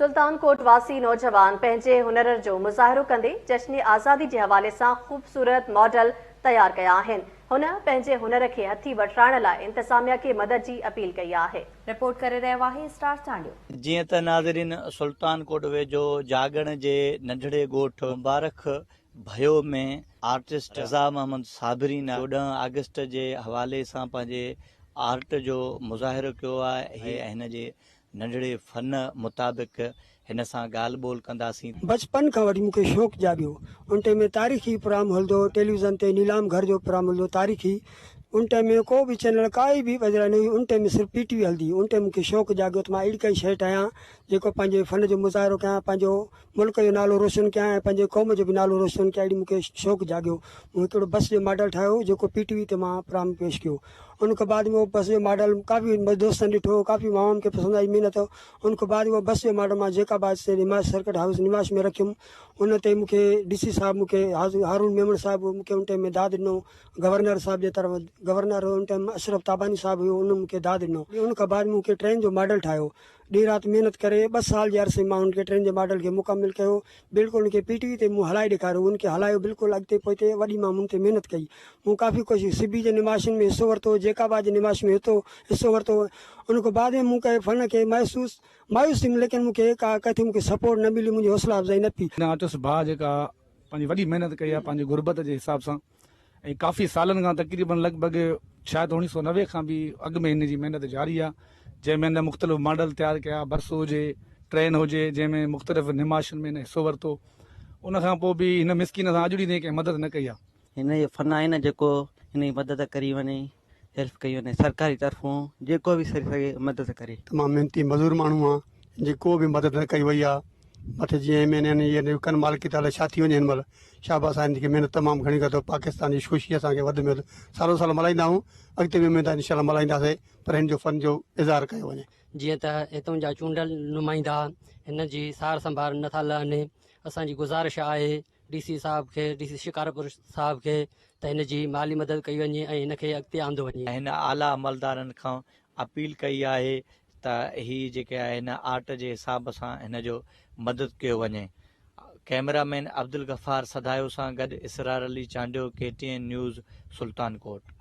سلطان ڪوٽ واسي نوجوان پنهنجي هنر جو مظاهرو ڪندي جشن آزادي جي حوالي سان خوبصورت ماڊل تيار ڪيا آهن. هن پنهنجي هنر کي هٿي وٺرائڻ لاء انتظاميا کي مدد جي اپيل ڪئي آهي. رپورٽ ڪري رهيو آهي اسٽار چانڊيو. جيئن ته ناظرين سلطان ڪوٽ ويجهو جاڳڻ جي ننڍڙي ڳوٺ مبارڪ ڀيو ۾ آرٽسٽ رضا محمد صابرين 14 آگسٽ جي حوالي سان پنهنجي آرٽ جو مظاهرو ڪيو آهي ۽ هن جي ننڍڙي فن مطابق هن سان ڳالهه ٻولهه ڪنداسين. بچپن کان وٺي مون کي شوق جاڳيو. ان ٽائيم ۾ تاريخي پروگرام هلندو هو، ٽيليويزن تي نيلام گهر جو پروگرام هلندو هو تاريخي. ان ٽائيم ۾ ڪو به چينل ڪائي به وغيره نه هئي، ان ٽائيم ۾ صرف پي ٽي وي هلندي هئي. ان ٽائيم مون کي شوق جاڳيو ته مان اهڙي ڪائي شيء ٺاهيان جيڪو پنهنجي فن جو مظاهرو ڪيان، پنهنجو ملڪ جو نالو روشن ڪيان ۽ پنهنجي قوم جو به نالو روشن ڪيان اهڙي مون کي شوق جاڳيو. مون هڪڙو بس جو ماڊل ٺاهيو جيڪو پي ٽي وي تي مان پروگرام پيش ڪيو. ان کان بعد ۾ اهو بس جو ماڊل ڪافي دوستن ڏٺو ڪافي عوام کي پسند آئي محنت ان کان بعد اهو بس جو ماڊل مان جيڪب آباد اسٽيٽ نمائش سرڪٽ هائوس نمائش ۾ رکيم ان تي مون کي ڊي سي صاحب مون کي هارون ميمڻ صاحب مون کي ان ٽائيم ۾ داد ڏنو گورنر صاحب جي طرف گورنر ان ٽائيم اشرف تاباني صاحب هيو ان مون کي داد ڏنو ان کان بعد مون کي ٽرين جو ماڊل ٺاهيو ڏينهن رات محنت ڪري ٻه سال جي عرصي مان ان کي ٽرين جي ماڊل کي مڪمل ڪيو بلڪل ان کي پي ٽي وي تي مون هلائي ڏيکاريو ان کي هلايو بلڪل اڳتي پوئتي وڏي مان مون تي محنت ڪئي مون ڪافي ڪوشش سبي جي نمائشن ۾ حصو ورتو جيڪب آباد جي نمائش ۾ حصو حصو ورتو ان کان بعد ۾ مون ڪنهن فن کي محسوس مايوس ٿيم ليڪن مون کي ڪا ڪٿي مون کي سپورٽ نه ملي منهنجي حوصلا افزائي نه پي. هن آرٽسٽ ڀاء جيڪا پنهنجي وڏي محنت ڪئي آهي پنهنجي غربت جي حساب سان ۽ ڪافي سالن کان تقريبن لڳ ڀڳ شايد اوڻيهه سو 90 کان به اڳ ۾ هن جي محنت جاري آهي جنهن ۾ هن مختلف ماڊل تيار ڪيا بس هجي ٽرين هجي جنهن ۾ مختلف نمائشن ۾ هن حصو ورتو ان کان پوء به هن مسڪين سان اڄ ڏينهن تائين ڪنهن مدد نه ڪئي آهي. هن جو فن آهي نه جيڪو هن جي مدد ڪري وڃي هيلپ ڪئي وڃي سرڪاري طرفون جيڪو به سري سگهي مدد ڪري. تمام محنتي مزور ماڻهو آ هن جي ڪو به مدد نه ڪئي وئي آ مٿي جيئن ايم اين اين اهي ڪن مالڪي ته الائي ڇا ٿي وڃي هن مهل شاباس آهن جيڪي محنت تمام گهڻي ڪري ٿو پاڪستان جي خوشي اسان کي وڌ ۾ وڌ سالو سال ملهائيندا آهيون اڳتي به اميد آهي انشاء الله ملهائينداسي پر هن جو فن جو اظهار ڪيو وڃي. جيئن ته هتون جا چونڊيل نمائندا هن جي سار سنڀار نٿا لهن اسان جي گذارش آهي ڊي سي صاحب کي ڊي سي شڪارپور صاحب کي ته هن جي مالي مدد ڪئي وڃي ۽ هن کي اڳتي آندو وڃي. هن اعليٰ عملدارن کان اپيل ڪئي آهي ته هي جيڪي آهي هن آرٽ جي حساب سان هن جو مدد ڪيو وڃي. ڪئميرا مين عبدالغفار سڌايو سان گڏ Israr Ali Chandio, K T N news, Sultan Kot.